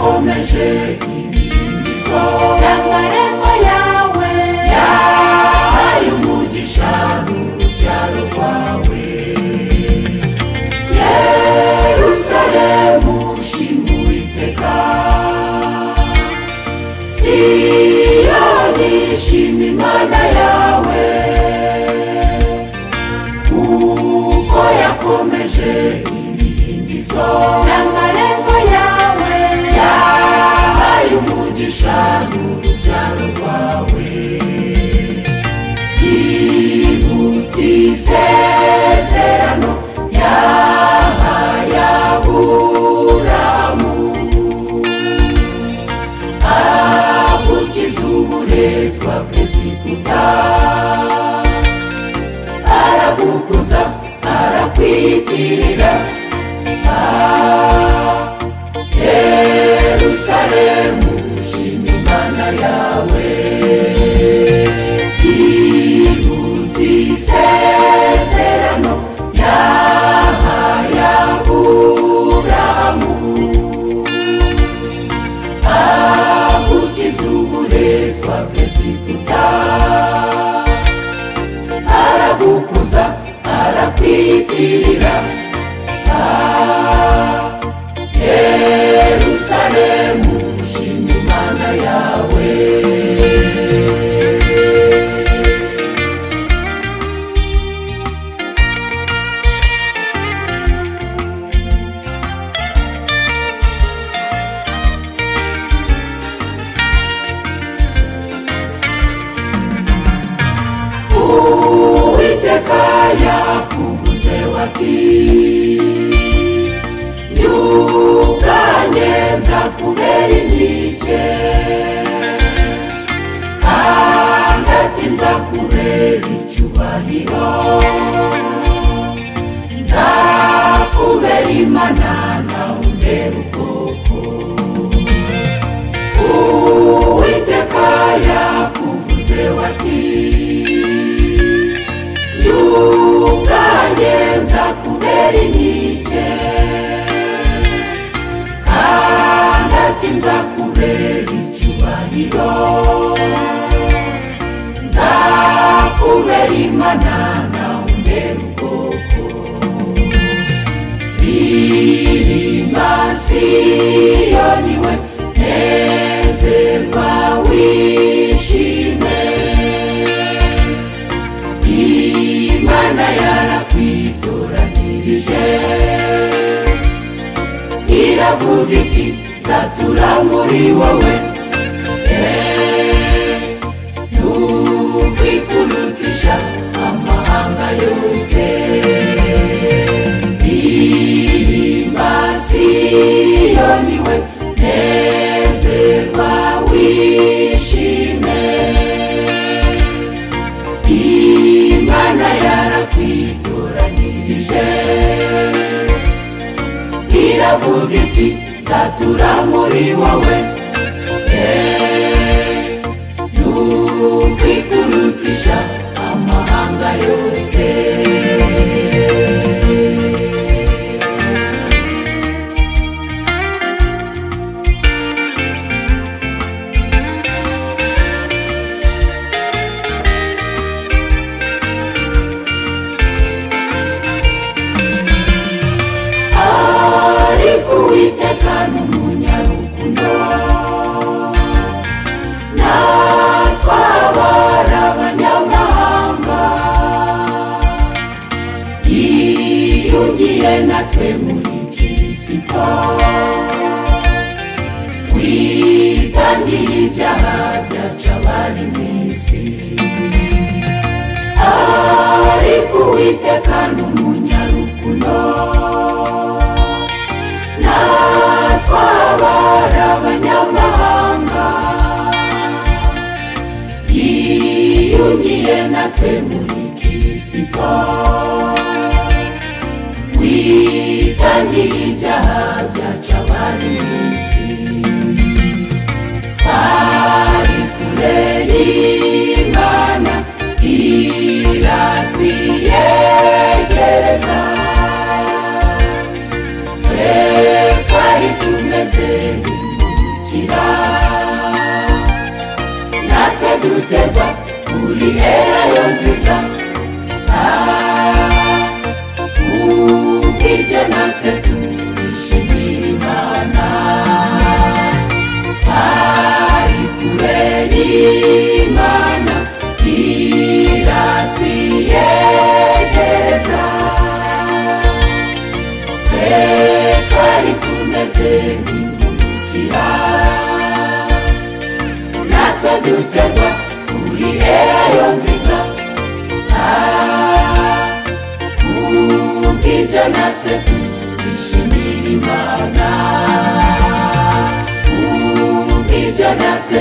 yakomeje ibihindizo by'amarembo yawe, yahaye umugisha n'urubyaro rwawe. Yerusalemu shima Uwiteka, Siyoni shima Imana yawe, kuko yakomeje ibihindizo by'amarembo yawe, yahaye umugisha n'urubyaro rwawe. Yibutse isezerano yahaye Aburahamu, agukiza uburetwa bw'Egiputa, aragukuza arakwitirira. Yerusalemu shima Imana yawe, yibutse isezerano yahaye Aburahamu, agukiza uburetwa bw'Egiputa, aragukuza arakwitirira. Yerusalemu shima Imana yawe. Uwiteka yakuvuze ati, yuganye nzakubera inkike, kandi ati nzakubera icyubahiro, nzakubera Imana nawe umbere ubwoko. Uwiteka yakuvuze ati, yuganye nzakubera inkike, kandi ati nzakubera icyubahiro, nzakubera Imana nawe umbere ubwoko. Ririmba Siyoni we, nezerwa wishime, Imana yarakwitoranirije, iravuga iti nzatura muri wowe, n'ukwikurutisha amahanga yose. Ririmba Siyoni we, nezerwa wishime, Imana yarakwitoranirije, iravuga iti nzatura muri wowe, n'ukwikurutisha amahanga yose. Ariko Uwiteka ni umunyarukundo, natwe abari abanyamahanga, yiyungiye natwe muri Kristo, witangiye ibyaha byacu abari mu isi. Ariko Uwiteka ni umunyarukundo, natwe abari abanyamahanga, yiyungiye natwe muri Kristo, witangiye ibyaha byacu abari mu isi. Twari kure y'Imana, iratwiyegereza, twe twari tumeze nk'impumyi. Nk'ingurukira natwe duterwa kuri elayo nziza, kubw'ibyo natwe tubishimira Imana. Twari kure y'Imana iratwiyegereza, twe twari tumeze nk'ingurukira, natwe duterwa kuri elayo nziza, kubw'ibyo natwe tubishimira Imana, kubw'ibyo natwe.